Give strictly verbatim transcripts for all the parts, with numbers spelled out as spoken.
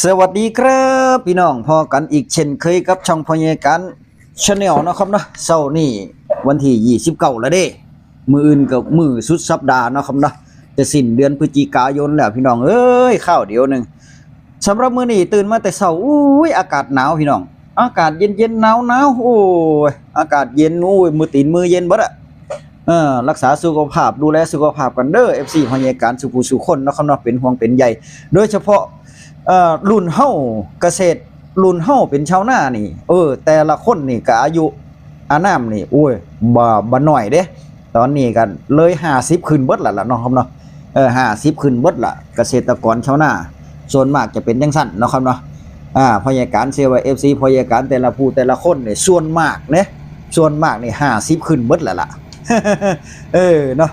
สวัสดีครับพี่น้อง พ้อกันอีกเช่นเคยกับช่องพ่อใหญ่การ Channel เนาะครับเนาะ เช้านี้วันที่ยี่สิบเก้าแล้วเด้ มื้ออื่นก็มื้อสุดสัปดาห์เนาะครับเนาะ จะสิ้นเดือนพฤศจิกายนแล้วพี่น้องเอ้ย คราวเดียวหนึ่ง สำหรับมื้อนี้ตื่นมาแต่เช้า อุ้ย อากาศหนาวพี่น้อง อากาศเย็นๆ หนาวๆ โอ้ย อากาศเย็น โอ้ย มือตีนมือเย็นเบิดอะ เออ รักษาสุขภาพ ดูแลสุขภาพกันเด้อ เอฟซี พ่อใหญ่การสู่ผู้สู่คนเนาะครับเนาะ เป็นห่วงเป็นใย โดยเฉพาะ เอ่อ รุ่นเฮาเกษตร รุ่นเฮาเป็นชาวนานี่ เออ แต่ละคนนี่ก็อายุอานามนี่ โอ้ย บ่ บ่น้อยเด้ ตอนนี้ก็เลยห้าสิบขึ้นเบิดละล่ะเนาะครับเนาะ เออ ห้าสิบขึ้นเบิดละ เกษตรกรชาวนา ส่วนมากจะเป็นจังซั่นเนาะครับเนาะ อ่า พ่อใหญ่การเชื่อว่า เอฟซี พ่อใหญ่การแต่ละผู้แต่ละคนเนี่ย ส่วนมากเนี่ย ส่วนมากนี่ห้าสิบขึ้นเบิดละล่ะ เออ เนาะ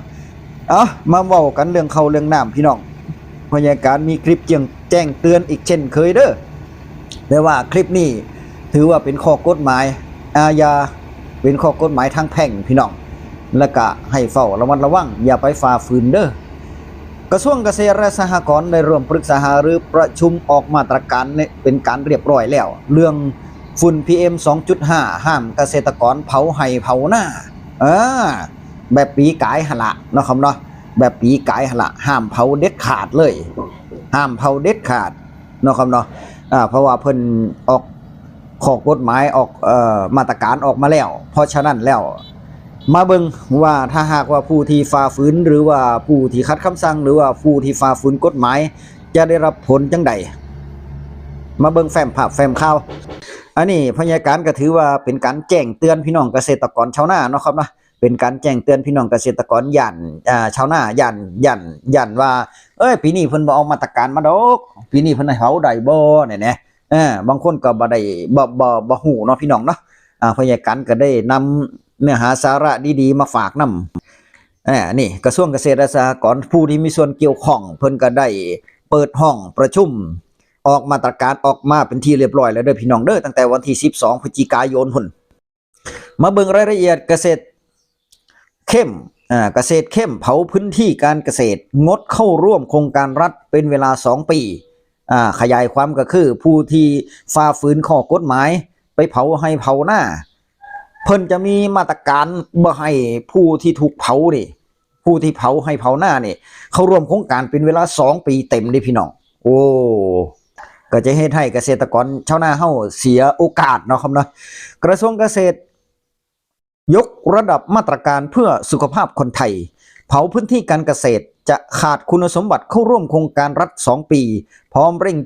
เอา มาเว้ากันเรื่องข้าวเรื่องน้ำพี่น้อง พ่อใหญ่การมีคลิปแจ้ง แจ้งเตือนอีกเช่นเคยเด้อ แต่ว่าคลิปนี้ถือว่าเป็นข้อกฎหมายอาญา เป็นข้อกฎหมายทางแพ่งพี่น้อง แล้วก็ให้เฝ้าระมัดระวัง อย่าไปฝ่าฝืนเด้อ กระทรวงเกษตรและสหกรณ์ได้ร่วมปรึกษาหารือประชุมออกมาตรการเนี่ยเป็นการเรียบร้อยแล้ว เรื่องฝุ่น พีเอ็ม สองจุดห้า ห้ามเกษตรกรเผาไฮ่เผานา เออ แบบปีกายหั่นละเนาะครับเนาะ แบบปีกายหั่นละ ห้ามเผาเด็ดขาดเลย ห้ามเผาเด็ดขาดเนาะครับเนาะ อ่า เพราะว่าเพิ่นออกข้อกฎหมาย ออก เอ่อ มาตรการออกมาแล้ว เพราะฉะนั้นแล้ว มาเบิ่งว่าถ้าหากว่าผู้ที่ฝ่าฝืน หรือว่าผู้ที่ขัดคำสั่ง หรือว่าผู้ที่ฝ่าฝืนกฎหมาย จะได้รับผลจั่งใด มาเบิ่งแฟ้มภาพแฟ้มข่าว อันนี้พ่อใหญ่การก็ถือว่าเป็นการแจ้งเตือนพี่น้องเกษตรกรชาวนาเนาะครับเนาะ เป็นการแจ้งเตือนพี่น้องเกษตรกร ย้าน อ่า ชาวนา ย้าน ย้าน ย้านว่า เอ้ย ปีนี้เพิ่นบ่เอามาตรการมาดอก ปีนี้เพิ่นให้เผาได้บ่เนี่ยนะ เออ บางคนก็บ่ได้ บ่ บ่ บ่ฮู้เนาะพี่น้องเนาะ อ่า พ่อใหญ่การก็ได้นำเนื้อหาสาระดีๆ มาฝากนำ อ่า นี่ กระทรวงเกษตรและสหกรณ์ ผู้ที่มีส่วนเกี่ยวข้อง เพิ่นก็ได้เปิดห้องประชุม ออกมาตรการออกมาเป็นที่เรียบร้อยแล้วเด้อพี่น้องเด้อ ตั้งแต่วันที่สิบสองพฤศจิกายนพุ้น มาเบิ่งรายละเอียดเกษตรเข้ม อ่า เกษตรเข้มเผาพื้นที่การเกษตร งดเข้าร่วมโครงการรัฐเป็นเวลาสองปี อ่า ขยายความก็คือผู้ที่ฝ่าฝืนข้อกฎหมาย ไปเผาไฮ่เผานา เพิ่นจะมีมาตรการบ่ให้ผู้ที่ถูกเผานี่ ผู้ที่เผาไฮ่เผานานี่ เข้าร่วมโครงการเป็นเวลาสองปีเต็มเด้พี่น้อง โอ้ ก็จะเฮ็ดให้เกษตรกรชาวนาเฮาเสียโอกาสเนาะครับเนาะ กระทรวงเกษตร ยกระดับมาตรการเพื่อสุขภาพคนไทย เผาพื้นที่การเกษตร จะขาดคุณสมบัติเข้าร่วมโครงการรัฐสองปี พร้อมเร่ง